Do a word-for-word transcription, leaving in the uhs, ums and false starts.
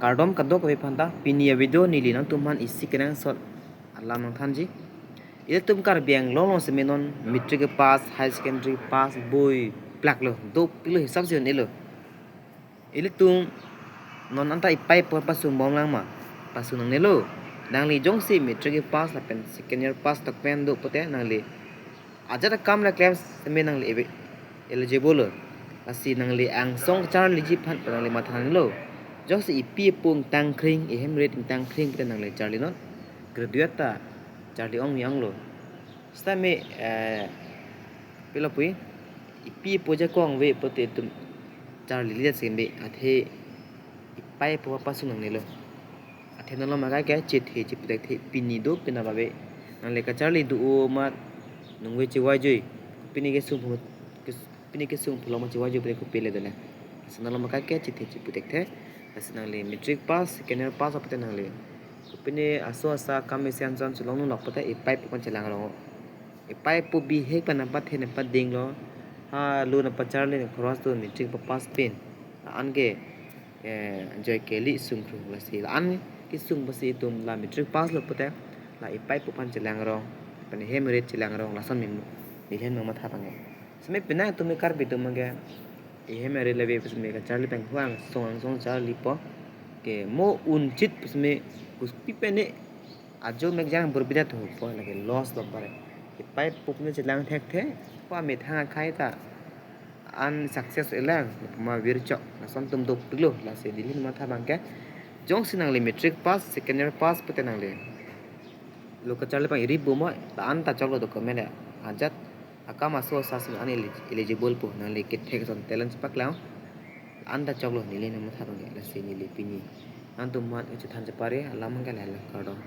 Kardom kadokave aphanta, pini avideo neli nangtumphan isi kenangsot alam nangthanji. Ilitum Karbi Anglong along seme non matric pass, higher secondary pass, boi plaklo, dopiklo, hisap si un-elo. Ilitum non anta ipei apo pasungbomlang ma? Pasung nangnelo. Nangli jongsi matric pass lapen second year pass tokpen do pulote nangli ajat akam le klem seme nangli ebe- eligible lo. Lasi nangli angsong kacharliji aphan nangli matha nangnelo. Jongsi ipi apo ingtangkring, ihem rit ingtangkring pulote nangli charlinon. Graduate ta charli ong ni onglo. Sitame, eh, pilo pui, ipi apo ajakong ave pulote itum charlili det seme, athe ipei apo pasung nangnelo. Athe non malom akai ke chethe cheputhekthe, pini do penap ave. Nangli kacharli do-o amat nungve chevaijui. Pini kesung phu-, kes-, pini kesung phulo amat chevaijui pulote kopi le dole. Lasi non malom akai ke chethe cheputhekthe. Lasi nangli matric pass, second year pass pulote nangli, pini aso asa kam isi anchot chelong nunlok pulote ipei apo aphan chelang rong. Ipei apo bihek pen nangpathe nangpadinglo. Ha lo nangpacharli nangkhoros do matric papass pen. La-an ke, eh, joy keli sungkrung. Lasi la-an kesung pusi itum la matric pass lo pulote la ipei apo aphan chelang rong, pen ihem rit chelang rong, lason mim neli ahin matha abang ke. Seme penang itum Karbi atum abang ke ihem rit le ave, seme kacharli pen angsong angsong charlipo. Ke mo unchit seme kuspipe ne ajo mekjang burbida thupo, lake loss lo bare. Ipei apo aphan chelang thekthe, pa methang akhai ta unsuccess elang, ma virchok, lason atum dopiklo. Lasi neli ahin matha abang ke, jongsi nangli matric pass, second year pass pulote nangli lo kacharli abang iri bom oi, la-an ta choklo document le. Ajat akam aso asa seme uneli-, eligible po, nangli kethek ason talent chepaklang. La-an ta choklo neli ahin matha abang ke, lasi neli pini nangtumphan chethan chepare alam abang ke lahelo, kardom.